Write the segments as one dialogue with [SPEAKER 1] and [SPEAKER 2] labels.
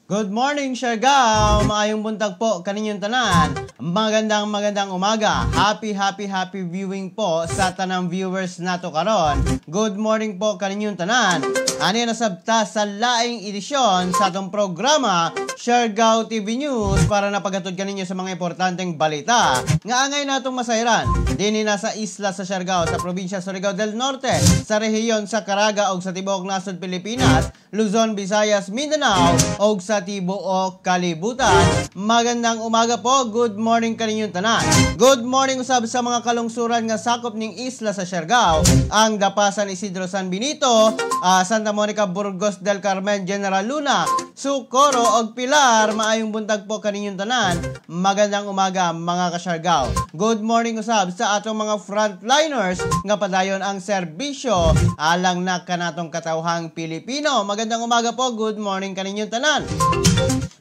[SPEAKER 1] Good morning, Siargao! Maayong buntag po kaninyong tanan. Magandang magandang umaga. Happy, happy, happy viewing po sa tanang viewers nato karon. Good morning po kaninyong tanan. Ani nasabta sa laing edisyon sa atong programa Siargao TV News para napagatod kaninyo sa mga importanteng balita nga angay natong masayran dinhi na sa isla sa Siargao, sa probinsya Surigao del Norte, sa rehiyon sa Caraga ug sa tibuok nasod Pilipinas, Luzon, Visayas, Mindanao ug sa tibuok kalibutan. Magandang umaga po. Good morning kaninyong tanan. Good morning usab sa mga kalungsuran nga sakop ning isla sa Siargao, ang Dapa, San Isidro, San Benito, Santa Monica, Burgos del Carmen, General Luna, Socorro ug Pilar. Maayong buntag po kaninyong tanan. Magandang umaga, mga kasyargao. Good morning usab sa atong mga frontliners nga padayon ang serbisyo alang na kanatong katawhang Pilipino. Magandang umaga po. Good morning kaninyong tanan.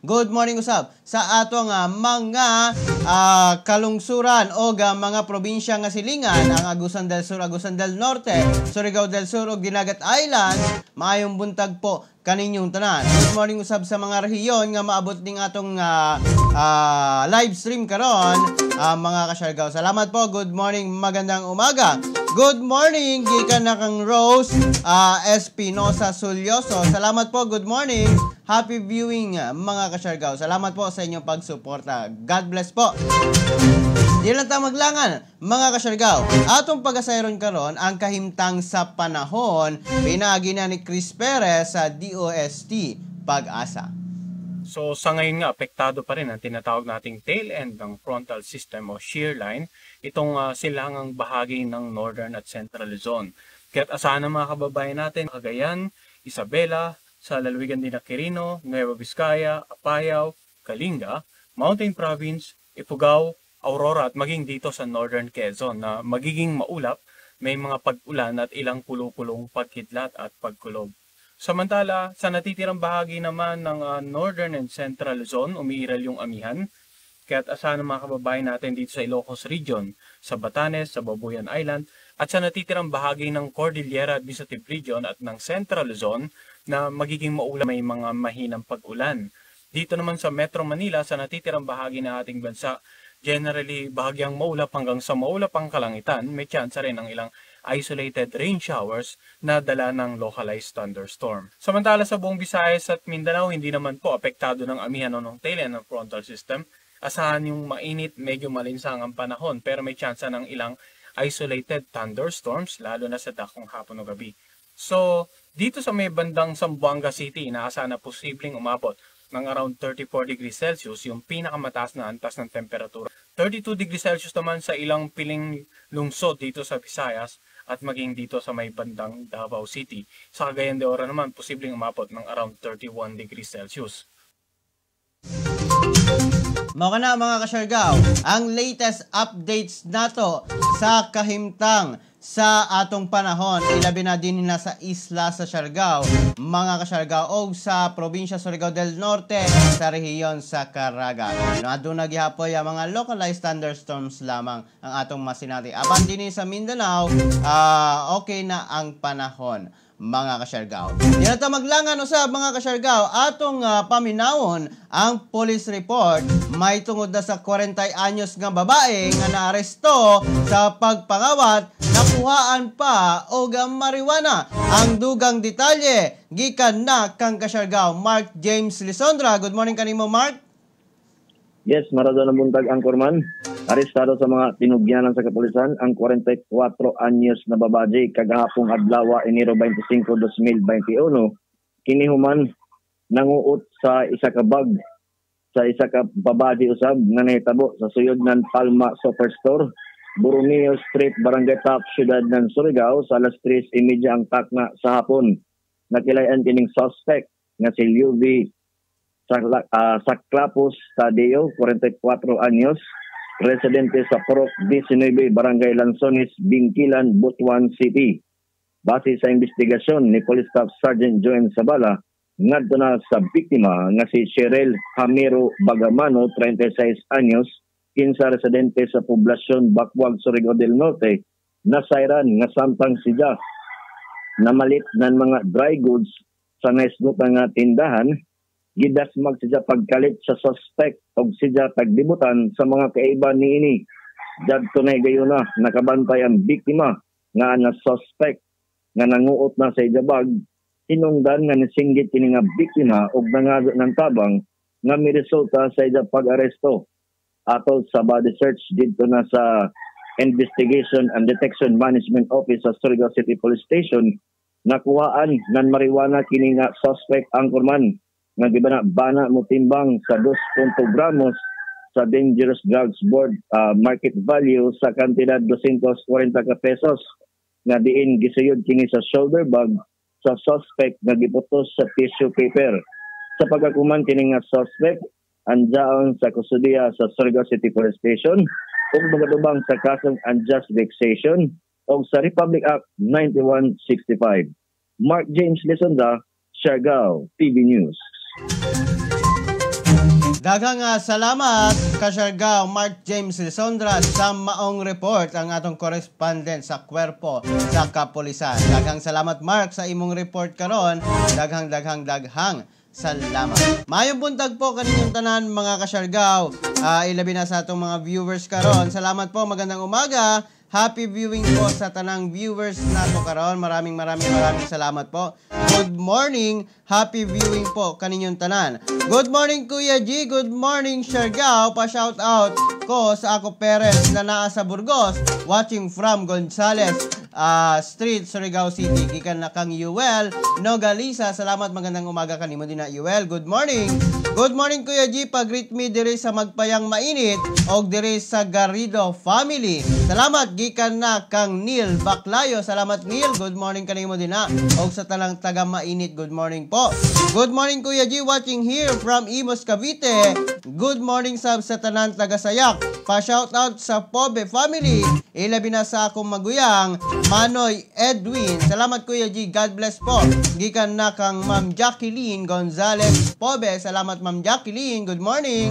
[SPEAKER 1] Good morning usab sa atong mga kalungsuran o mga probinsya nga silingan, ang Agusan del Sur, Agusan del Norte, Surigao del Sur ug Dinagat Islands. Maayong buntag po kaninyong tanan. Good morning usab sa mga rehiyon nga maabot ning atong live stream karon, mga kasyargao. Salamat po. Good morning, magandang umaga. Good morning gikan na kang Rose Espinosa Sulyoso. Salamat po. Good morning. Happy viewing, mga kasyargao. Salamat po sa inyong pagsuporta. God bless po. Di lang ta maglangan, mga kasyargao. Atong pagasayron karon ang kahimtang sa panahon pinaagi na ni Chris Perez sa DOST Pag-asa.
[SPEAKER 2] So sa ngayon nga, apektado pa rin ang tinatawag nating tail end ng frontal system o shear line, itong silangang bahagi ng Northern at Central Luzon. Kaya't asahan ng mga kababayan natin, Cagayan, Isabela, sa lalawigan din ng Quirino, Nueva Vizcaya, Apayao, Kalinga, Mountain Province, Ifugao, Aurora at maging dito sa Northern Quezon na magiging maulap, may mga pag-ulan at ilang pulupulong pagkidlat at pagkulob. Samantala, sa natitirang bahagi naman ng Northern and Central Luzon, umiiral yung amihan. Kaya't asahan ng mga kababayan natin dito sa Ilocos Region, sa Batanes, sa Babuyan Island, at sa natitirang bahagi ng Cordillera Administrative Region at ng Central Luzon na magiging maulap, may mga mahinang pag-ulan. Dito naman sa Metro Manila, sa natitirang bahagi ng ating bansa, generally bahagyang maulap hanggang sa maulap ang kalangitan, may tsansa rin ng ilang isolated rain showers na dala ng localized thunderstorm. Samantala, sa buong Visayas at Mindanao, hindi naman po apektado ng amihan o ng tail end ng frontal system. Asahan yung mainit, medyo malinsangang panahon, pero may tsansa ng ilang isolated thunderstorms lalo na sa dakong hapon o gabi. So, dito sa may bandang Zamboanga City, inaasahan na posibleng umabot ng around 34 degrees Celsius yung pinakamataas na antas ng temperatura. 32 degrees Celsius naman sa ilang piling lungsod dito sa Visayas at maging dito sa may bandang Davao City. Sa Cagayan de Oro naman, posibleng umabot ng around 31 degrees Celsius.
[SPEAKER 1] Mao kana, mga kasyargao, ang latest updates nato sa kahimtang sa atong panahon, ilabi na din na sa isla sa Siargao, mga kasyargao, og sa probinsya Surigao del Norte, sa rehiyon sa Caraga. No, aduna gihapoy ang mga localized thunderstorms lamang ang atong masinati. Apan dinhi sa Mindanao, okay na ang panahon, mga kasyargao. Di na ta maglangan usab, mga kasyargao, atong paminawon ang police report may tungod na sa 40 anyos nga babae nga naaresto sa pagpangawat, nakuhaan pa og marijuana. Ang dugang detalye gikan na kang kasyargao Mark James Lisondra. Good morning kanimo, Mark.
[SPEAKER 3] Yes, maradona buntag, Anchorman. Arestado sa mga tinugyanan sa kapulisan ang 44 anyos na babae kagahapong adlaw, Enero 25, 2021. Kini human nanguot sa isa ka bag sa isa ka babae usab nga nahitabo sa suyod ng Palma Superstore, Borromeo Street, Barangay Top, Siyudad ng Surigao sa alas 3:30 ang takna sa hapon. Nakilayan kining suspect nga si Luvi Saklapos Tadeo, 44 anyos, residente sa Purok 19, Barangay Lanzones, Bingkilan, Butuan City. Base sa investigasyon ni Police Staff Sergeant Joen Sabala, ngadto na sa biktima nga si Cheryl Jamiro Bagamano, 36 anyos, kinsa residente sa poblasyon Bakwag, Surigao del Norte, nasayran nga samtang siya namalit ng mga dry goods sa naisgutan nga tindahan. Gidasmag siya pagkalit sa suspect og siya taglibutan sa mga kaiba niini. Didto na gayuna nakabantay ang biktima nga na suspect nga nanguot na sa iya bag. Hinungdan nga nisinggit kini nga biktima og nangayo ng tabang nga miresulta sa iya pag-aresto. Atol sa body search didto na sa Investigation and Detection Management Office sa Surigao City Police Station, nakuhaan ng marijuana kini nga suspect, anchorman, nga gibana-bana mo timbang sa 2.2 gramos sa Dangerous Drugs Board market value sa kantidad 240 ka pesos nga diin gisuyod kini sa shoulder bag sa suspect nga giputos sa tissue paper. Sa pagkakuman, kini nga suspect anjaon sa kustudiya sa Surigao City Police Station ug magatubang sa kasong unjust vexation o sa Republic Act 9165. Mark James Lisonda, Siargao TV News.
[SPEAKER 1] Daghang salamat, Kasyargao Mark James Lisondra, sa maong report, ang atong correspondent sa kwerpo sa kapulisan. Daghang salamat, Mark, sa imong report karon. Daghang daghang daghang salamat. Maayong buntag po kaninyong tanan, mga kasyargao. Ilabi na sa atong mga viewers karon. Salamat po, magandang umaga. Happy viewing po sa tanang viewers nato karon. Maraming maraming maraming salamat po. Good morning. Happy viewing po kaninyong tanan. Good morning, Kuya G. Good morning, Siargao. Pa shout out ko sa ako parents na naa sa Burgos, watching from Gonzales Street, Surigao City. Gikan na kang Yuel Nogalisa. Salamat, magandang umaga kanimo din na, Yuel. Good morning. Good morning, Kuya G. Pag-greet me diri sa Magpayang Mainit og diri sa Garrido family. Salamat, gikan na kang Neil Baclayo. Salamat, Neil. Good morning kanimo din na. Og sa talang taga Mainit, good morning po. Good morning, Kuya G. Watching here from Imus, Cavite. Good morning sab sa tanan taga Sayak. Pa-shout out sa Pobe family. Ilabi na sa akong maguyang Manoy Edwin. Salamat, Kuya G. God bless po. Gikan na kang Ma'am Jacqueline Gonzalez Pobe. Salamat, Ma'am Jacqueline. Good morning.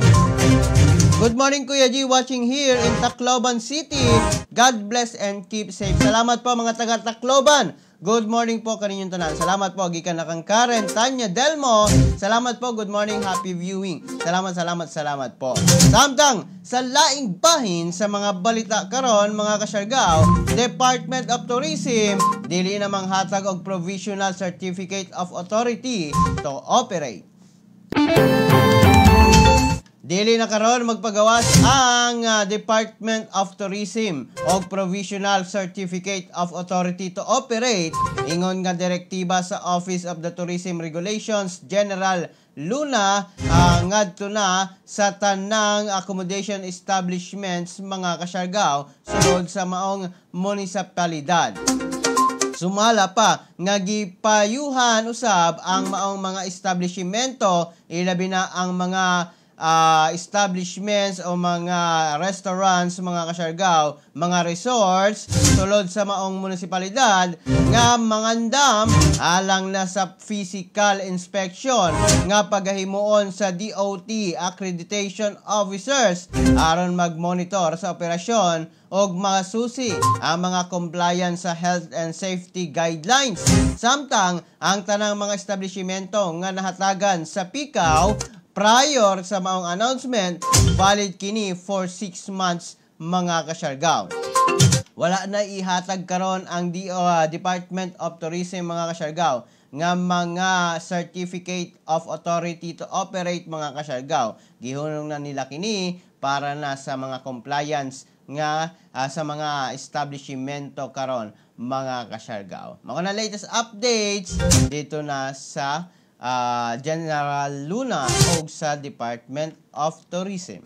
[SPEAKER 1] Good morning, Kuya G, watching here in Tacloban City. God bless and keep safe. Salamat po, mga taga Tacloban. Good morning po kaninyong tanan. Salamat po, gikan na kang Karen Tanya Delmo. Salamat po, good morning, happy viewing. Salamat, salamat, salamat po. Samtang sa laing bahin sa mga balita karon, mga kasyargao, Department of Tourism dili na manghatag og provisional certificate of authority to operate. Dili na karon magpagawas ang Department of Tourism og Provisional Certificate of Authority to Operate, ingon nga direktiba sa Office of the Tourism Regulations General Luna ngadto na sa tanang accommodation establishments, mga kasyargao, sulod sa maong munisipalidad. Sumala pa nga gipayuhan usab ang maong mga establishmento, ilabi na ang mga establishments o mga restaurants, mga kasyargao, mga resorts sulod sa maong munisipalidad nga mangandam alang na sa physical inspection nga pagahimuon sa DOT accreditation officers aron magmonitor sa operasyon og masusi ang mga compliance sa health and safety guidelines. Samtang ang tanang mga establishmento nga nahatagan sa PCAO prior sa maong announcement, valid kini for 6 months, mga kasyargao. Wala na ihatag karon ang Department of Tourism, mga kasyargao, nga mga Certificate of Authority to Operate, mga kasyargao. Gihunong na nila kini para na sa mga compliance nga sa mga establishmento karon, mga kasyargao. Mga na latest updates dito na sa General Luna o sa Department of Tourism.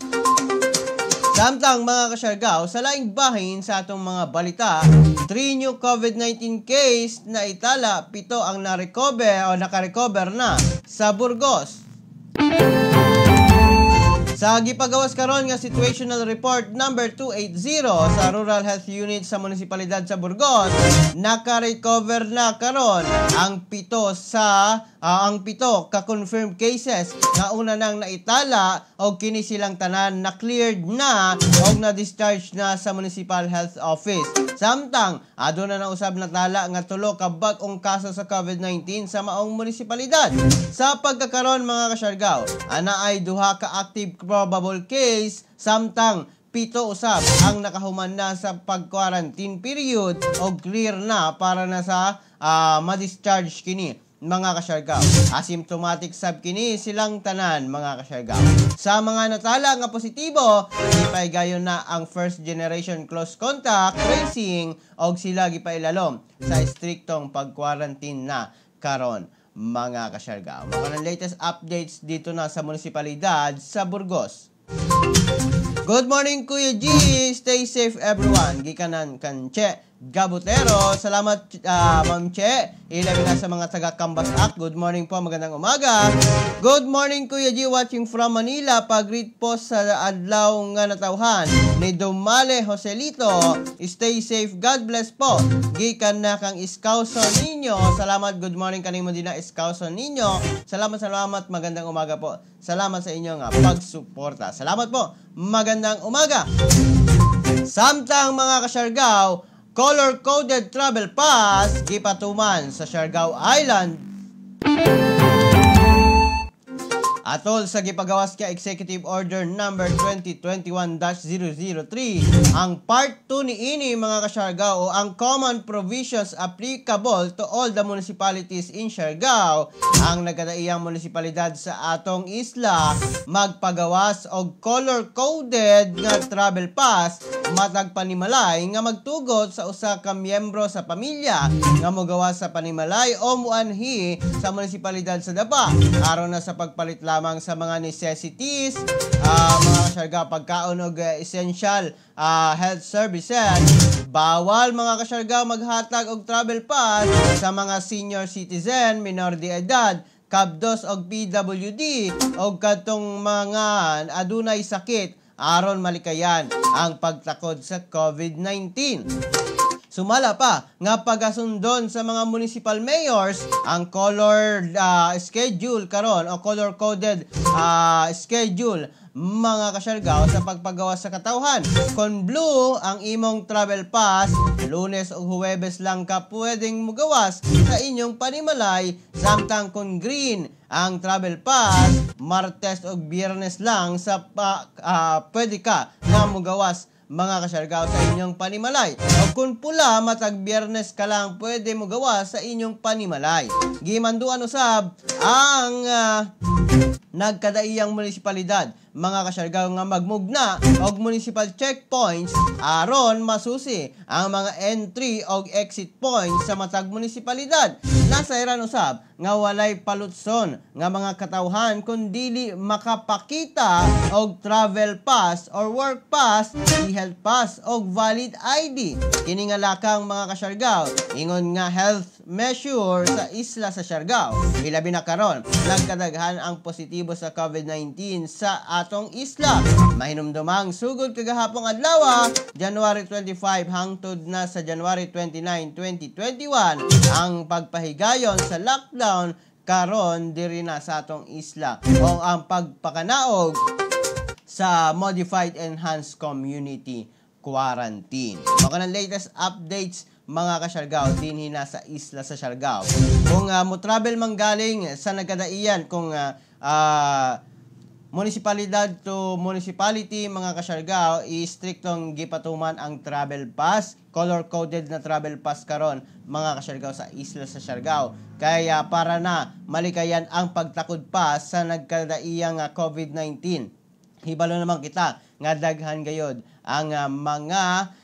[SPEAKER 1] Samtang, mga kasyargao, sa laing bahin sa atong mga balita, 3 new COVID-19 case na itala, 7 ang na-recover o naka-recover na sa Burgos. Sa gipagawas karon nga situational report number 280 sa Rural Health Unit sa Munisipalidad sa Burgos, naka-recover na karon ang 7 ka confirmed cases nga una nang naitala og kini silang tanan na cleared na og na-discharge na sa Municipal Health Office. Samtang aduna na usab natala nga 3 ka bag-ong kaso sa COVID-19 sa maong munisipalidad. Sa pagkakaron, mga kasyargaw, ana ay 2 ka active probable case, samtang 7 usab ang nakahuman na sa pag-quarantine period o clear na para na sa ma-discharge kini, mga kasyargaw. Asymptomatic sab kini silang tanan, mga kasyargaw. Sa mga natala nga positibo, gipaigayon na ang first generation close contact tracing og sila gipailalom sa estriktong pag-quarantine na karon, mga kasyargaw. Mga latest updates dito na sa munisipalidad sa Burgos. Good morning, Kuya G. Stay safe, everyone. Gikanan kan Che Gabutero. Salamat, Ma'am Che. Ilabi na sa mga taga Cambas Act. Good morning po. Magandang umaga. Good morning, Kuya G. Watching from Manila. Pag-greet po sa adlaw nga natawhan ni Dumale Joselito. Stay safe. God bless po. Gikan na kang Iskauso ninyo. Salamat. Good morning kanimo din na Iskauso ninyo. Salamat, salamat. Magandang umaga po. Salamat sa inyong pagsuporta. Salamat po. Magandang umaga. Samtang, mga kasyargaw, color-coded travel pass gipatuman sa Siargao Island. Atol sa gipagawas ka Executive Order number 2021-003, ang part 2 niini, mga kasyargao, o ang common provisions applicable to all the municipalities in Siargao, ang nagkadaiyang munisipalidad sa atong isla magpagawas og color-coded nga travel pass matag panimalay nga magtugot sa usa ka miyembro sa pamilya nga mogawas sa panimalay o muanhi sa munisipalidad sa Dapa aron na sa pagpalit lamang sa mga necessities, mga kasyargaw, pagkaon og essential health services. Bawal, mga kasyargaw, maghatag og travel pass sa mga senior citizen, minor de edad, kabdos og PWD og kadtong mga adunay sakit aron malikayan ang pagtakod sa COVID-19. Sumala pa nga pagasundon sa mga municipal mayors ang color schedule karon o color coded schedule, mga kasyargaw, sa pagpagawa sa katawhan. Kung blue ang imong travel pass, Lunes o Huwebes lang ka pwedeng mugawas sa inyong panimalay, samtang kung green ang travel pass, Martes o Biyernes lang sa pwede ka nga mugawas, mga kasyargaw, sa inyong panimalay. O kung pula, matag Biyernes ka lang pwede mo gawa sa inyong panimalay. Gimanduan usab ang nagkadaiyang munisipalidad, mga kasyargaw, nga magmugna og municipal checkpoints aron masusi ang mga entry og exit points sa matag munisipalidad. Nasayran usab nga walay palutson nga mga katawhan kun dili makapakita og travel pass or work pass, e-health pass og valid ID. Kini nga lakang, mga kasyargaw, ingon nga health measure sa isla sa Siargao. Hilabi na karon nagkadaghan ang positibo sa COVID-19 sa atong isla. Mahinumdumang sugod kagahapong adlaw, January 25, hangtod na sa January 29, 2021 ang pagpahigayon sa lockdown karon diri na sa atong isla o ang pagpakanaog sa Modified Enhanced Community Quarantine. Mga ng latest updates, mga kasyargaw, dinhi na sa isla sa Siargao. Kung mo travel man galing sa nagkadaiyan, kung munisipalidad to municipality, mga kasyargaw, i-striktong gipatuman ang travel pass, color-coded na travel pass karon, mga kasyargaw, sa isla sa Siargao. Kaya para na malikayan ang pagtakod pa sa nagkadaiyang COVID-19. Hibalo naman kita nga daghan gayod ang mga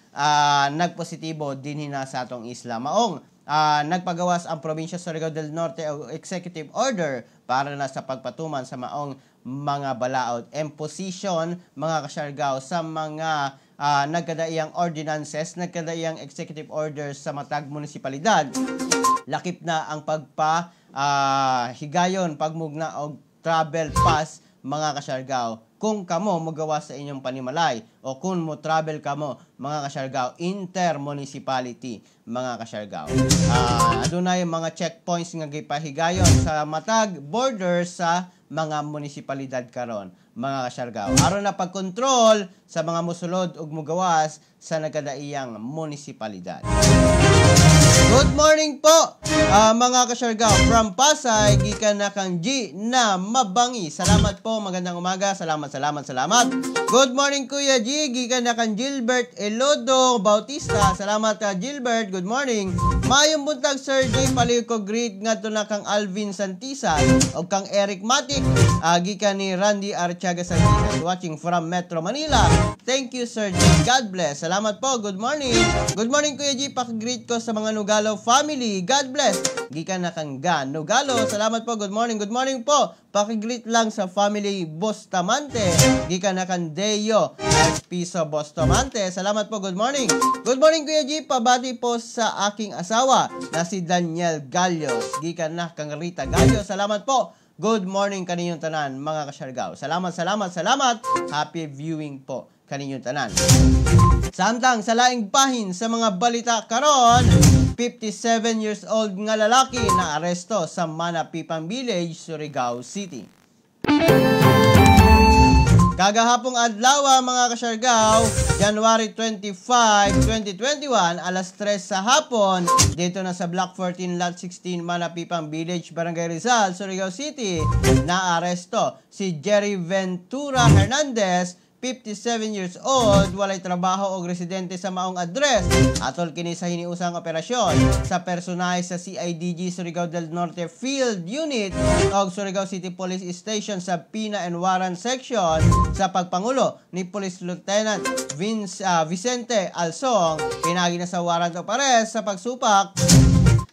[SPEAKER 1] nagpositibo dinhi na sa atong isla. Maong nagpagawas ang probinsya sa Surigao del Norte og executive order para na sa pagpatuman sa maong mga balaod. Imposition, mga kasyargaw, sa mga nagkadaiyang ordinances, nagkadaiyang executive orders sa matag munisipalidad. Lakip na ang pagpa higayon pagmugna og travel pass, mga kasyargaw, kung kamo mogawa sa inyong panimalay o kung mo travel kamo, mga kasyargaw, intermunicipality, mga kasyargaw. Adunay mga checkpoints nga gipahigayon sa matag border sa mga munisipalidad karon, mga kasyargaw, aron na pagkontrol sa mga musulod ug mugawas sa nagkadaiyang munisipalidad. Good morning po, mga kasyargaw from Pasay, gikan na kang G na Mabangi. Salamat po, magandang umaga. Salamat, salamat, salamat. Good morning, Kuya G, gikan na kang Gilbert Elodo Bautista. Salamat ka, Gilbert. Good morning. Maayong buntag, Sir G. Paliw ko greet ngadto na kang Alvin Santisan o kang Eric Matic, gikan ni Randy Archaga Santisan, watching from Metro Manila. Thank you, Sir G. God bless. Salamat po. Good morning. Good morning, Kuya G. Pakigreet ko sa mga Nugalo family. God bless. Gikan na kang Gan Nugalo. Salamat po. Good morning. Good morning po. Pakigreet lang sa family Bustamante. Gikan na kang Deo Piso Bustamante. Salamat po. Good morning. Good morning, Kuya G. Pabati po sa aking asawa na si Daniel Gallos. Gikan na kang Rita Gallos. Salamat po. Good morning kaninyong tanan, mga kasyargaw. Salamat, salamat, salamat. Happy viewing po kaninyong tanan. Samtang sa laing bahin sa mga balita karon, 57 years old nga lalaki na aresto sa Manapipang Village, Surigao City. Kagahapong adlaw, mga kasyargaw, January 25, 2021, alas 3 sa hapon, dito na sa Block 14, Lot 16, Manapipang Village, Barangay Rizal, Surigao City, naaresto si Jerry Ventura Hernandez, 57 years old, walay trabaho o residente sa maong address. Atol kini sa hiniusang operasyon sa personahe sa CIDG Surigao del Norte Field Unit o Surigao City Police Station sa Pina and Warrant Section sa pagpangulo ni Police Lieutenant Vicente Alsong, pinagi na sa warrant of arrest sa pagsupak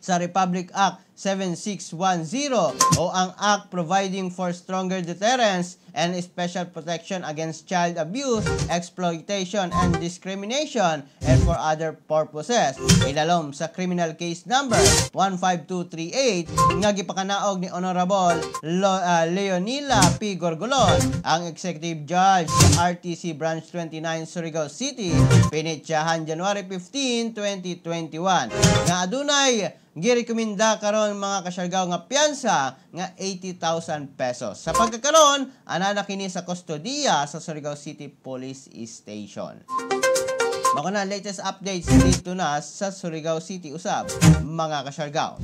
[SPEAKER 1] sa Republic Act 7610 o ang Act Providing for Stronger Deterrence and Special Protection Against Child Abuse, Exploitation, and Discrimination and for other purposes. Ilalom sa Criminal Case Number 15238 nga gipakanaog ni Honorable Leonila P. Gorgolon, ang Executive Judge sa RTC Branch 29, Surigao City, pinitsahan January 15, 2021. Nga adunay girekomenda karon, mga kasyargaw, nga piyansa nga 80,000 pesos. Sa pagkakaron, ana na kini sa kustodiya sa Surigao City Police Station. Mao na latest updates dito na sa Surigao City usab, mga kasyargaw.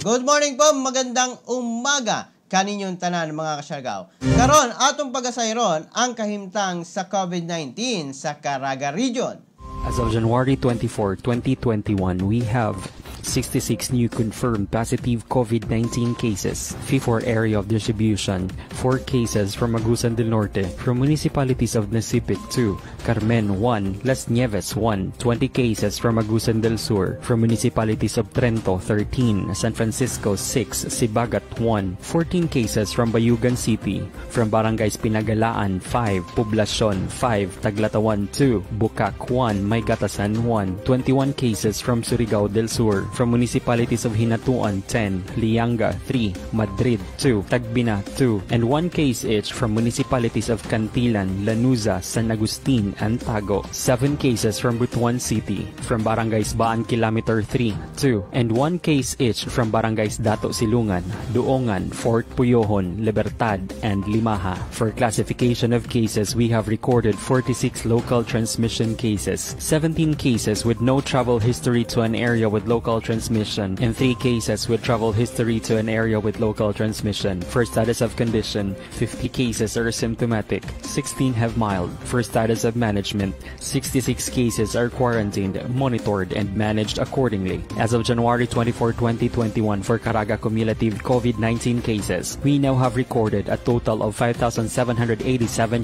[SPEAKER 1] Good morning po, magandang umaga kaninyong tanan, mga kasyargaw. Karon atong pagasayron ang kahimtang sa COVID-19 sa Caraga Region.
[SPEAKER 4] As of January 24, 2021, we have 66 new confirmed positive COVID-19 cases, 54 area of distribution, 4 cases from Agusan del Norte, from municipalities of Nasipit 2, Carmen 1, Las Nieves 1, 20 cases from Agusan del Sur, from municipalities of Trento 13, San Francisco 6, Sibagat 1, 14 cases from Bayugan City, from barangays Pinagalaan 5, Poblacion 5, Taglatawan 2, Bukak 1, Maygatasan 1, 21 cases from Surigao del Sur, from municipalities of Hinatuan 10, Lianga 3, Madrid 2, Tagbina 2, and 1 case each from municipalities of Cantilan, Lanuza, San Agustin, and Tago. 7 cases from Butuan City, from barangays Baan Kilometer 3, 2, and 1 case each from barangays Dato Silungan, Duongan, Fort Puyohon, Libertad, and Limaha. For classification of cases, we have recorded 46 local transmission cases, 17 cases with no travel history to an area with local transmission, and 3 cases with travel history to an area with local transmission. For status of condition, 50 cases are symptomatic, 16 have mild. For status of management, 66 cases are quarantined, monitored, and managed accordingly. As of January 24, 2021, for Caraga cumulative COVID-19 cases, we now have recorded a total of 5,787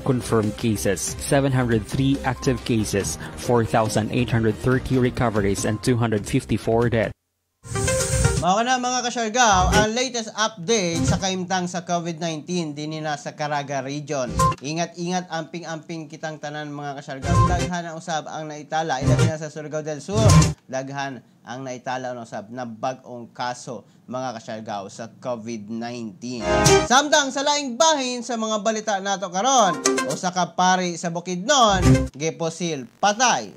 [SPEAKER 4] confirmed cases, 703 active cases, 4,830 recoveries, and 254 deaths.
[SPEAKER 1] Mao na, mga kasyargaw, ang latest update sa kahimtang sa COVID-19 dinhi na sa Caraga Region. Ingat-ingat, amping-amping kitang tanan, mga kasyargaw. Daghan ang usab ang naitala, ilabi na sa Surigao del Sur. Daghan ang naitala ang usab na bag-ong kaso, mga kasyargaw, sa COVID-19. Samtang sa laing bahin sa mga balita nato karon, usa ka pari sa Bukidnon gipusil patay.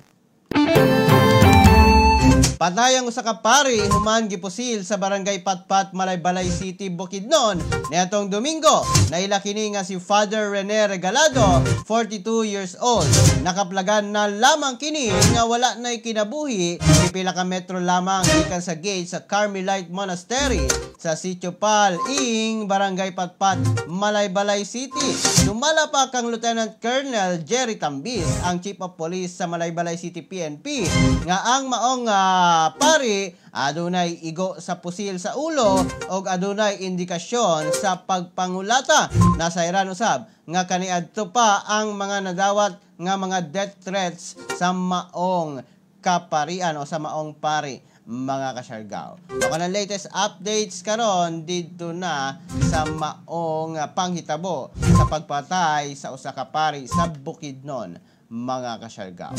[SPEAKER 1] Patay ang usa ka pari human gipusil sa Barangay Patpat, Malaybalay City, Bukidnon niadtong Domingo. Naila kini nga si Father Rene Regalado, 42 years old. Nakaplagan na lamang kini nga wala na'y kinabuhi, pipila ka metro lamang gikan sa gate sa Carmelite Monastery sa Sitio Pal ing Barangay Patpat, Malaybalay City. Sumala pa kang Lieutenant Colonel Jerry Tambis, ang Chief of Police sa Malaybalay City PNP, nga ang maong pari adunay igo sa pusil sa ulo og adunay indikasyon sa pagpangulata. Nasayran usab nga kaniadto pa ang mga nadawat nga mga death threats sa maong kaparian o sa maong pari, mga kasyargaw. Mao na latest updates karon didto na sa maong panghitabo sa pagpatay sa usa ka pari sa Bukidnon, mga kasyargaw.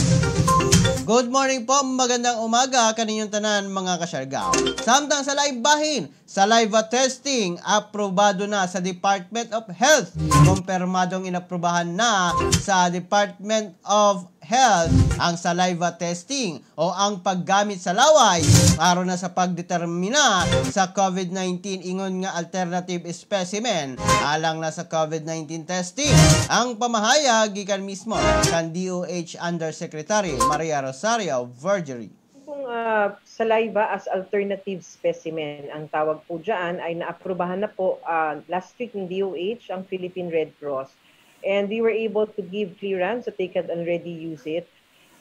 [SPEAKER 1] Good morning po, magandang umaga kaninyong tanan, mga kasyargaw. Samtang sa live bahin, saliva testing, aprobado na sa Department of Health. Kumpirmadong inaprubahan na sa Department of Health ang saliva testing o ang paggamit sa laway aron na sa pagdetermina sa COVID-19 ingon nga alternative specimen alang na sa COVID-19 testing. Ang pamahayag gikan mismo kan DOH Undersecretary Maria Rosario Vergeire.
[SPEAKER 5] Kung saliva as alternative specimen, ang tawag po dyan ay naaprubahan na po last week ng DOH ang Philippine Red Cross. And we were able to give clearance so they can already use it.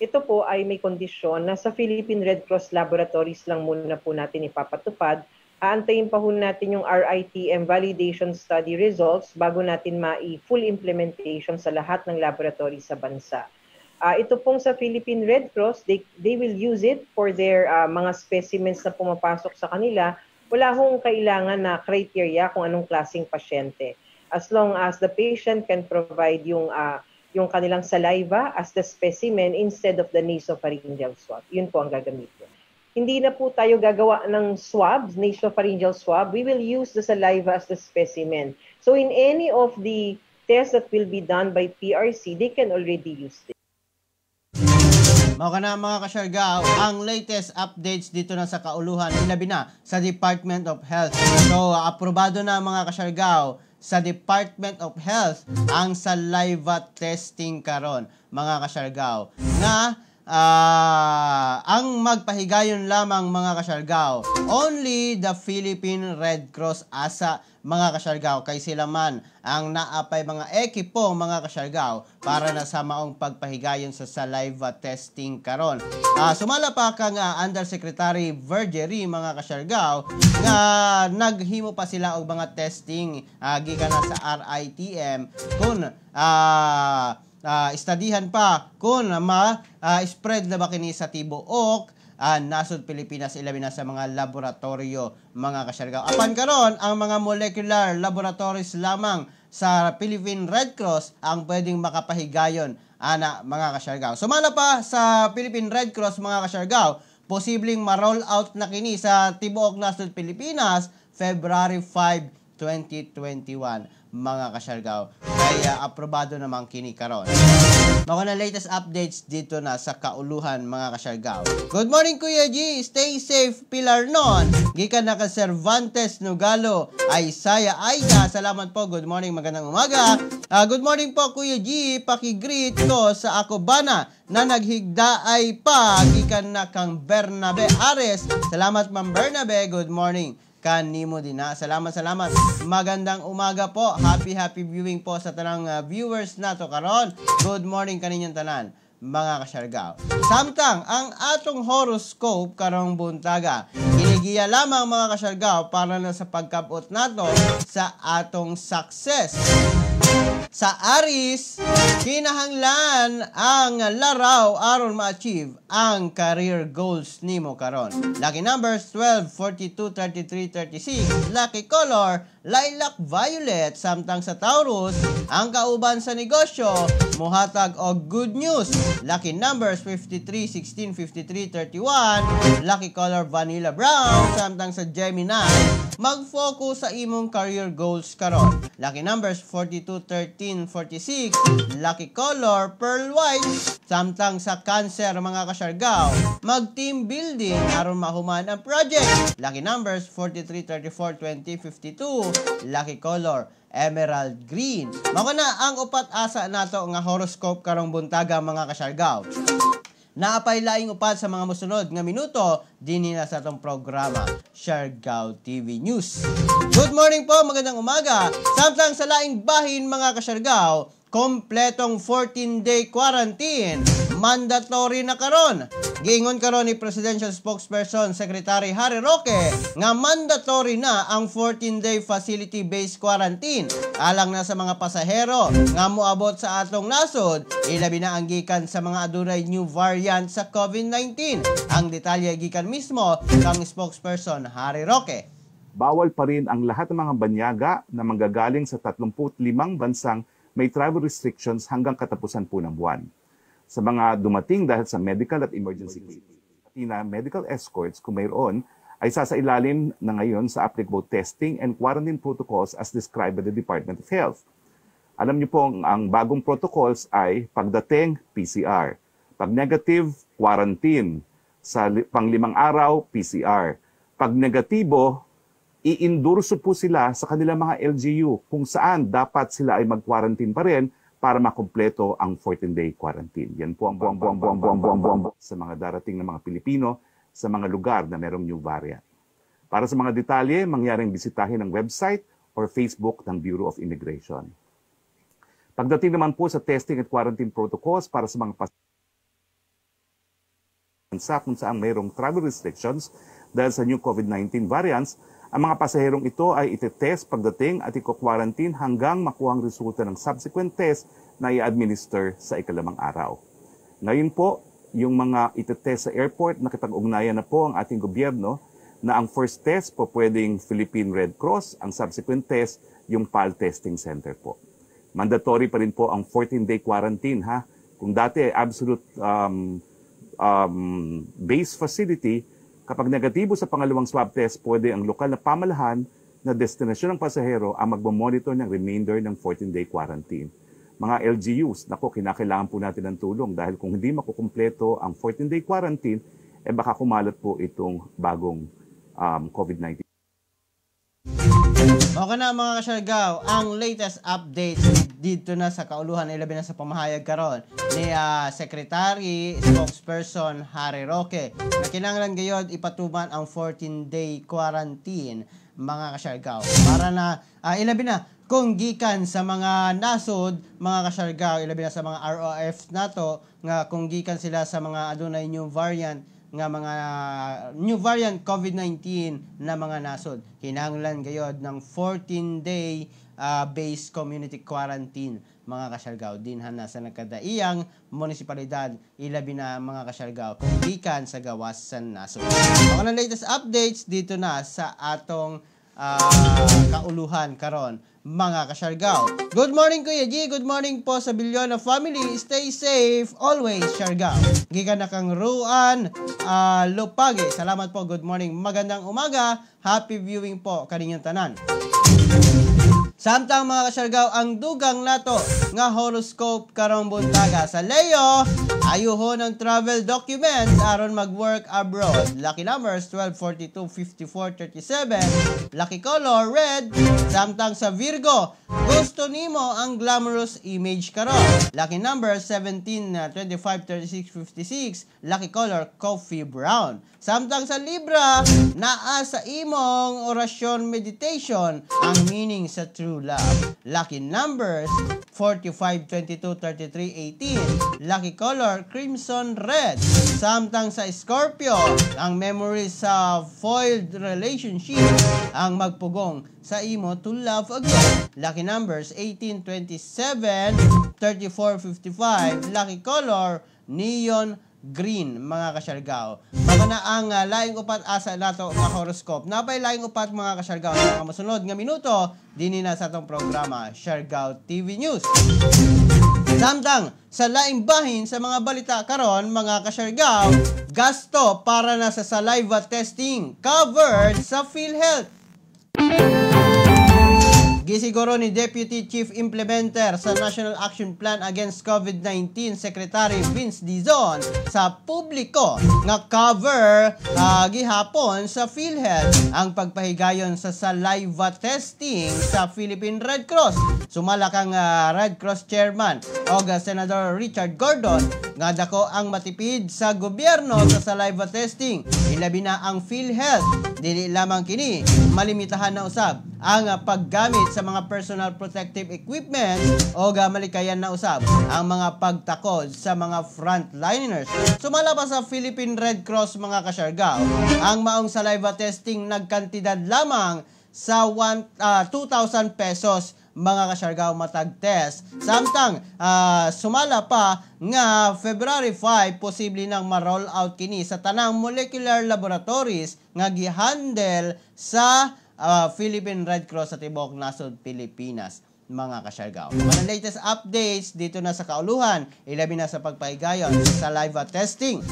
[SPEAKER 5] Ito po ay may kondisyon na sa Philippine Red Cross Laboratories lang muna po natin ipapatupad. Aantayin pa ho natin yung RITM validation study results bago natin mai-full implementation sa lahat ng laboratories sa bansa. Ito pong sa Philippine Red Cross, they will use it for their mga specimens na pumapasok sa kanila. Wala hong kailangan na criteria kung anong klaseng pasyente. As long as the patient can provide yung kanilang saliva as the specimen instead of the nasopharyngeal swab. Yun po ang gagamitin. Hindi na po tayo gagawa ng swabs, nasopharyngeal swab. We will use the saliva as the specimen. So in any of the tests that will be done by PRC, they can already use this.
[SPEAKER 1] Mao kana, mga kasyargaw, ang latest updates dito na sa kauluhan, ilabi na sa Department of Health. So, aprobado na, mga kasyargaw, sa Department of Health ang saliva testing karon, mga kasyargaw. Nga ang magpahigayon lamang, mga kasyargaw, only the Philippine Red Cross asa, mga kasyargaw, kay sila man ang naapay mga ekipo, mga kasyargaw, para na sa maong pagpahigayon sa saliva testing karon. Sumala pa kang Undersecretary Vergeire, mga kasyargaw, nga naghimo pa sila og mga testing gikan na sa RITM kung istadihan pa kung ma spread na ba kini sa tibuok nasod Pilipinas, ilabi na sa mga laboratorio, mga kasyargaw. Apan karon ang mga molecular laboratories lamang sa Philippine Red Cross ang pwedeng makapahigayon ana, mga kasyargaw. Sumala pa sa Philippine Red Cross, mga kasyargaw, posibleng ma-roll out na kini sa tibuok nasod Pilipinas February 5, 2021, mga kasyargaw. Kaya aprobado naman kini karon. Mao na latest updates dito na sa kauluhan, mga kasyargaw. Good morning, Kuya G, stay safe, Pilar non. Gikan na ka Cervantes Nugalo, Isaiah Aida. Salamat po. Good morning, magandang umaga. Good morning po, Kuya G, paki-greet ko sa ako bana na naghigda ay pa, gikan na kang Bernabe Ares. Salamat, Ma'am Bernabe. Good morning kanimo din na. Salamat, salamat. Magandang umaga po. Happy, happy viewing po sa tanang viewers nato karon. Good morning kaninyong tanan, mga kasyargaw. Samtang ang atong horoscope karong buntaga, kinigiya lamang, mga kasyargaw, para na sa pagkabot nato sa atong success. Sa Aries, kinahanglan ang laraw aron ma-achieve ang career goals nimo karon. Lucky numbers 12, 42, 33, 36. Lucky color, lilac violet. Samtang sa Taurus, ang kauban sa negosyo muhatag og good news. Lucky numbers 53, 16, 53, 31. Lucky color, vanilla brown. Samtang sa Gemini, mag-focus sa imong career goals karon. Lucky numbers 42, 13, 46. Lucky color, pearl white. Samtang sa Cancer, mga Kasyargao, mag team building aron mahuman ang project. Lucky numbers 43, 34, 20, 52. Lucky color emerald green. Mao na ang upat asa nato nga horoscope karong buntaga, mga Kasyargao. Naapay laing upat sa mga musunod nga minuto dinhi na sa atong programa Siargao TV News. Good morning po, magandang umaga. Samtang sa laing bahin, mga Kasyargao, kompletong 14-day quarantine mandatory na karon. Giingon karon ni Presidential Spokesperson Secretary Harry Roque nga mandatory na ang 14-day facility-based quarantine alang na sa mga pasahero nga moabot sa atong nasod, ilabi na ang gikan sa mga adunay new variant sa COVID-19. Ang detalye gikan mismo kang spokesperson Harry Roque.
[SPEAKER 6] Bawal pa rin ang lahat ng mga banyaga na manggagaling sa 35 bansang may travel restrictions hanggang katapusan po ng buwan. Sa mga dumating dahil sa medical at emergency cases, pati na medical escorts kung mayroon, ay sasailalim na ngayon sa applicable testing and quarantine protocols as described by the Department of Health. Alam niyo po, ang bagong protocols ay pagdating, PCR. Pag negative, quarantine. Sa panglimang araw, PCR. Pag negatibo, i-endorso po sila sa kanilang mga LGU kung saan dapat sila ay mag-quarantine pa rin para makumpleto ang 14-day quarantine. Yan po ang buang buang buang buang buang buang sa mga darating na mga Pilipino sa mga lugar na merong new variant. Para sa mga detalye, mangyaring bisitahin ang website or Facebook ng Bureau of Immigration. Pagdating naman po sa testing at quarantine protocols para sa mga bansa kung saan mayroong travel restrictions dahil sa new COVID-19 variants, ang mga pasaherong ito ay itetest pagdating at iko-quarantine hanggang makuha ang resulta ng subsequent test na i-administer sa ikalimang araw. Ngayon po, yung mga itetest sa airport, nakipag-ugnayan na po ang ating gobyerno na ang first test po pwedeng Philippine Red Cross, ang subsequent test yung PAL Testing Center po. Mandatory pa rin po ang 14-day quarantine, ha. Kung dati ay absolute base facility, kapag negatibo sa pangalawang swab test, pwede ang lokal na pamahalaan na destinasyon ng pasahero ang magmamonitor ng remainder ng 14-day quarantine. Mga LGUs, nako, kinakailangan po natin ng tulong dahil kung hindi makukumpleto ang 14-day quarantine, eh baka kumalat po itong bagong COVID-19.
[SPEAKER 1] Okay na, mga Kasyargao, ang latest updates dito na sa kauluhan, ilabi na sa pamahayag karon ni Secretary Spokesperson Harry Roque na kinahanglan gayod ipatuman ang 14-day quarantine, mga Kasyargao, para na ilabi na kung gikan sa mga nasod, mga Kasyargao, ilabi na sa mga ROF nato nga kung gikan sila sa mga adunay new variant nga mga new variant COVID-19 na mga nasod, kinahanglan gayod ng 14-day base community quarantine, mga Kasyargao, dinha na sa nagkadaiyang munisipalidad, ilabi na, mga Kasyargao, kung gikan sa gawas sa nasod. Mga na latest updates dito na sa atong kauluhan karon, mga Kasyargao. Good morning, Kuya G, good morning po sa Bilyona family. Stay safe always, Siargao. Gikan na kang Ruan Lupage. Salamat po, good morning. Magandang umaga. Happy viewing po kaninyong tanan. Samtang, mga Kasyargao, ang dugang nato nga horoscope karong buntaga, sa Leo, ayuhon ang travel documents aron mag-work abroad. Lucky numbers 12, 42, 54, 37. Lucky color red. Samtang sa Virgo, gusto nimo ang glamorous image karon. Lucky numbers 17, 25, 36, 56. Lucky color coffee brown. Samtang sa Libra, naa sa imong orasyon meditation ang meaning sa true love. Lucky numbers 45, 22, 33, 18. Lucky color crimson red. Samtang sa Scorpio, ang memories sa foiled relationship ang magpugong sa imo to love again. Lucky numbers 18, 27, 34, 55. Lucky color neon green, mga Kasyargao. Mao na ang laing upat asa nato nga horoscope. Napay laing upat, mga Kasyargao, sa mga mosunod nga minuto dinhi na sa atong programa Siargao TV News. Samtang sa laing bahin sa mga balita karon, mga Kasyargao, gasto para na sa saliva testing covered sa PhilHealth. Gisiguro ni Deputy Chief Implementer sa National Action Plan Against COVID-19 Secretary Vince Dizon sa publiko nga cover gihapon sa PhilHealth ang pagpahigayon sa saliva testing sa Philippine Red Cross. Sumala kang Red Cross Chairman og Senator Richard Gordon nga dako ang matipid sa gobyerno sa saliva testing, ilabi na ang PhilHealth. Dili lamang kini, malimitahan na usab ang paggamit sa mga personal protective equipment o malikayan na usab ang mga pagtakod sa mga frontliners. Sumala pa sa Philippine Red Cross, mga kasyargaw, ang maong saliva testing nagkantidad lamang sa 2,000 pesos, mga kasyargaw, matag test. Samtang sumala pa nga February 5 posible nang ma-roll out kini sa tanang molecular laboratories nga gihandle sa Philippine Red Cross sa tibuok nasod Pilipinas, mga kasyargaw. Mga latest updates dito na sa kauluhan, ilabi na sa pagpahigayon sa saliva testing.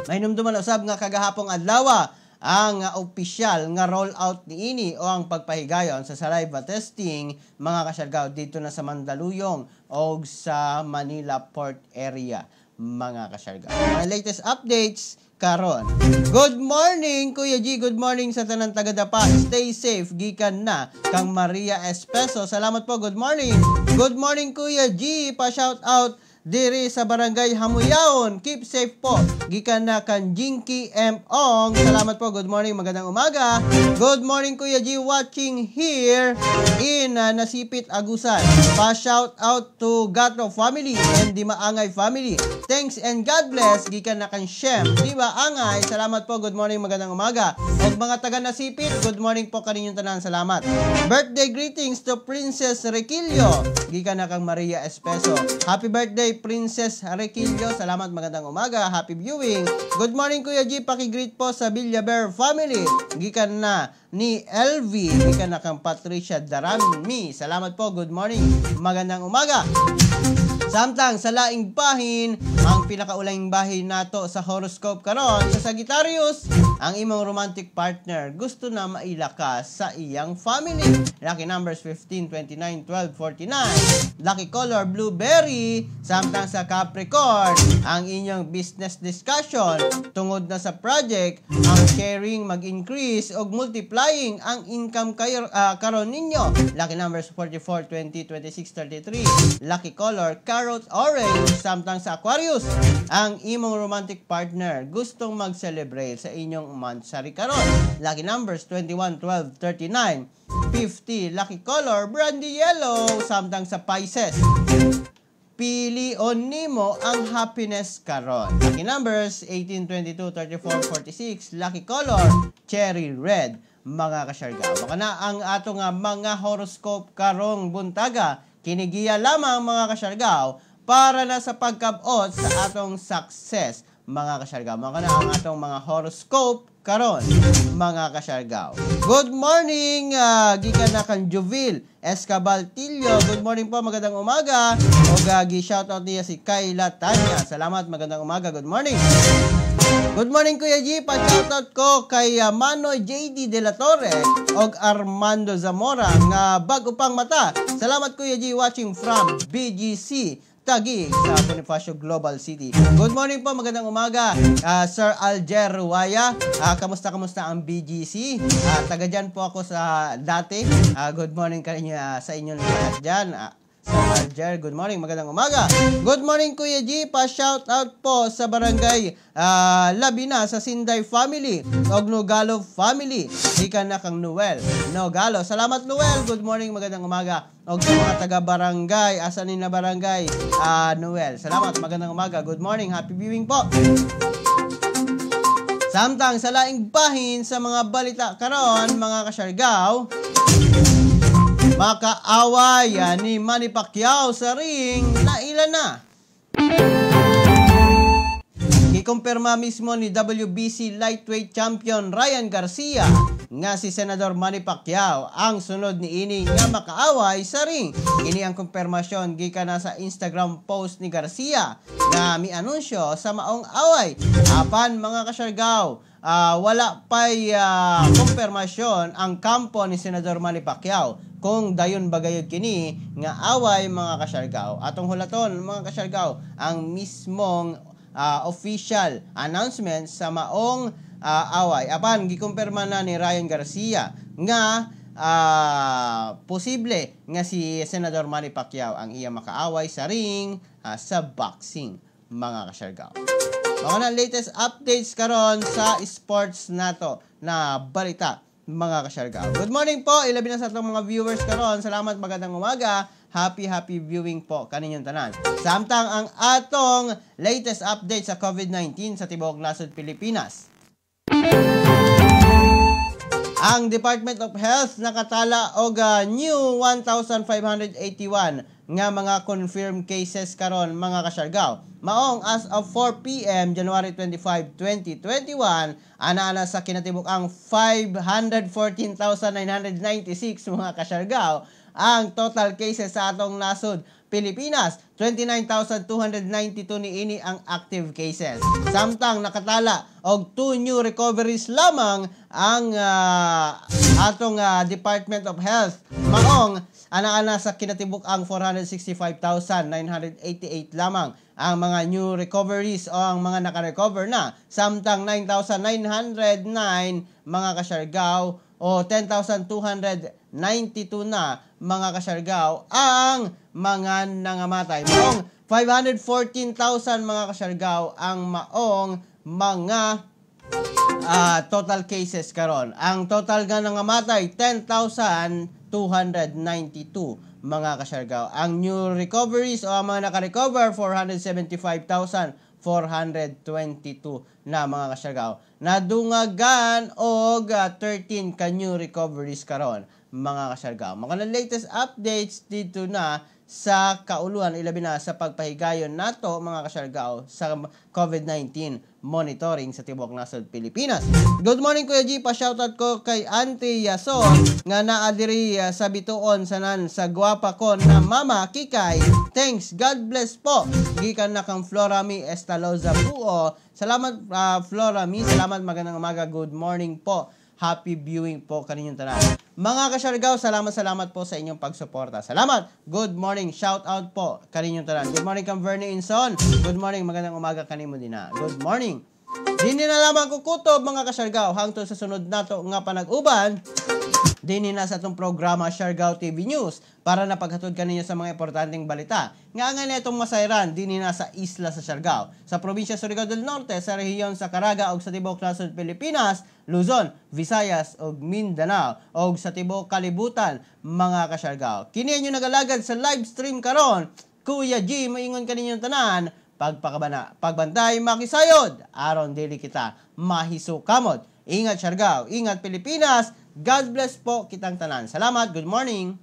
[SPEAKER 1] Mahinumduman usab nga kagahapong adlaw ang opisyal nga roll out niini o ang pagpahigayon sa saliva testing, mga kasyargaw, dito na sa Mandaluyong o sa Manila Port Area, mga kasyargaw. Mga latest updates karon. Good morning, Kuya G. Good morning sa tanang taga-Dapa. Stay safe gikan na kang Maria Espeso. Salamat po. Good morning. Good morning, Kuya G. Pa-shout out diri sa Barangay Hamuyaon. Keep safe po. Gikan na kan Jinky M. Ong. Salamat po. Good morning. Magandang umaga. Good morning, Kuya G. Watching here in Nasipit, Agusan. Pa-shout out to Gato family and Di Maangay family. Thanks and God bless. Gikan na kan Shem Di Maangay. Salamat po. Good morning. Magandang umaga. Og mga taga Nasipit, good morning po kaninyong tanan. Salamat. Birthday greetings to Princess Requillo. Gikan na kang Maria Espeso. Happy birthday, Princess Requillo. Salamat, magandang umaga. Happy viewing. Good morning, Kuya G. Paki-greet po sa Villaber family. Gikan na ni LV. Gikan na kang Patricia Darami. Salamat po. Good morning. Magandang umaga. Samtang sa laing bahin, ang pinakaulaing bahin nato sa horoscope karon sa Sagittarius, ang imong romantic partner gusto na mailaka sa iyang family. Lucky numbers 15, 29, 12, 49. Lucky color blueberry. Samtang sa Capricorn, ang inyong business discussion tungod na sa project, ang sharing mag-increase og multiplying ang income kayo karon ninyo. Lucky numbers 44, 20, 26, 33. Lucky color carrot orange. Samtang sa Aquarius, ang imong romantic partner gustong mag-celebrate sa inyong monthsary karon. Lucky numbers 21, 12, 39, 50. Lucky color brandy yellow. Samtang sa Pisces, pilion nimo ang happiness karon. Lucky numbers 18, 22, 34, 46. Lucky color cherry red, mga kasyargaw. Baka na ang ato nga mga horoscope karong buntaga. Kinigiya lamang, mga kasyargaw, para na sa pagkabot sa atong success, mga kasyargaw. Mga na ang atong mga horoscope karon, mga kasyargaw. Good morning, gikan na kan Juvil Escabaltillo. Good morning po, magandang umaga. O gi-shoutout niya si Kayla Tanya. Salamat, magandang umaga. Good morning. Good morning, Kuya G. Pa-shoutout ko kay Manoy JD De La Torre og Armando Zamora nga bago pang mata. Salamat, Kuya G, watching from BGC Taguig sa Bonifacio Global City. Good morning po, magandang umaga, Sir Alger Ruaya. Kamusta kamusta ang BGC? Taga dyan po ako sa dati. Good morning kaninyo, sa inyong lahat dyan. Sir Alger, good morning, magandang umaga. Good morning, Kuya G. Pa-shout out po sa Barangay Labina sa Sinday family og Nogalo family. Ika na kang Noel Nogalo. Salamat, Noel. Good morning, magandang umaga. Og sa mga taga barangay, asa ni na barangay Noel. Salamat, magandang umaga. Good morning, happy viewing po. Samtang sa laing bahin sa mga balita karon, mga kasyargaw, makaaway ni Manny Pacquiao sa ring na ilan na. Gikumpirma mismo ni WBC lightweight champion Ryan Garcia nga si Senador Manny Pacquiao ang sunod ni ini nga makaaway sa ring. Ini ang kumpirmasyon gikan na sa Instagram post ni Garcia nga mianunsyo sa maong away. Apan, mga kasyargaw, wala pa'y kumpirmasyon ang kampo ni Senador Manny Pacquiao Kung dayon bagayod kini nga away, mga kasyargaw. Atong hulaton, mga kasyargaw, ang mismong official announcement sa maong away. Apan gikumpirma na ni Ryan Garcia nga posible nga si Senador Manny Pacquiao ang iya makaaway sa ring sa boxing, mga kasyargaw. Mga na latest updates karon sa sports nato na balita, mga kasyargaw. Good morning po, ilabi na sa atong mga viewers karon. Salamat, magandang umaga. Happy happy viewing po kaninyong tanan. Samtang ang atong latest update sa COVID-19 sa tibuok nasod Pilipinas. Ang Department of Health nakatala og new 1,581 nga mga confirmed cases karon, mga kasyargaw. Maong as of 4 p.m. January 25, 2021, ana-ana sa kinatibuk-ang 514,996, mga kasyargaw, ang total cases sa atong nasod Pilipinas. 29,292 niini ang active cases. Samtang nakatala og 2 new recoveries lamang ang atong Department of Health. Maong ana-ana sa kinatibuk-ang 465,988 lamang ang mga new recoveries o ang mga nakarecover na. Samtang 9,909, mga kasyargaw, o 10,292 na, mga kasyargaw, ang mga nangamatay. Maong 514,000, mga kasyargaw, ang maong mga total cases karon. Ang total nga nangamatay, 10,292, mga kasyargaw. Ang new recoveries o ang mga nakarecover, 475,422 na, mga kasyargaw. Nadungagan og 13 ka new recoveries karon, mga kasyargaw. Mga latest updates dito na sa kauluhan, ilabi na sa pagpahigayon nato, mga kasyargaw, sa COVID-19 monitoring sa tibuok nasod Pilipinas. Good morning, Kuya G, pa-shoutout ko kay Auntie Yaso nga naa diri sa Bituon sanan sa gwapa ko na mama Kikay. Thanks, God bless po. Gikan na kang Florami Estaloza Buo. Salamat, Florami, salamat, magandang umaga, good morning po. Happy viewing po kaninyong tanan. Mga kasyargaw, salamat salamat po sa inyong pagsuporta. Salamat. Good morning. Shout out po kaninyong tanan. Good morning kang Vernie Inson. Good morning. Magandang umaga kanimo din na. Good morning. Dini na lamang kukutob, mga kasyargaw, hangtod sa sunod nato nga panag-uban dini na sa atong programa Siargao TV News para napaghatod kaninyo sa mga importanteng balita. Nga nga na itong masayran dini na sa isla sa Siargao, sa probinsya Surigao del Norte, sa rehiyon sa Caraga ug sa tibuok nasod Pilipinas, Luzon, Visayas ug Mindanao ug sa tibuok kalibutan, mga kasyargao. Kini inyo nagalagad sa live stream karon, Kuya G, moingon kaninyong tanan, pagpakabana, pagbantay, makisayod, aron dili kita mahisukamot. Ingat Siargao, ingat Pilipinas, God bless po kitang tanan. Salamat, good morning.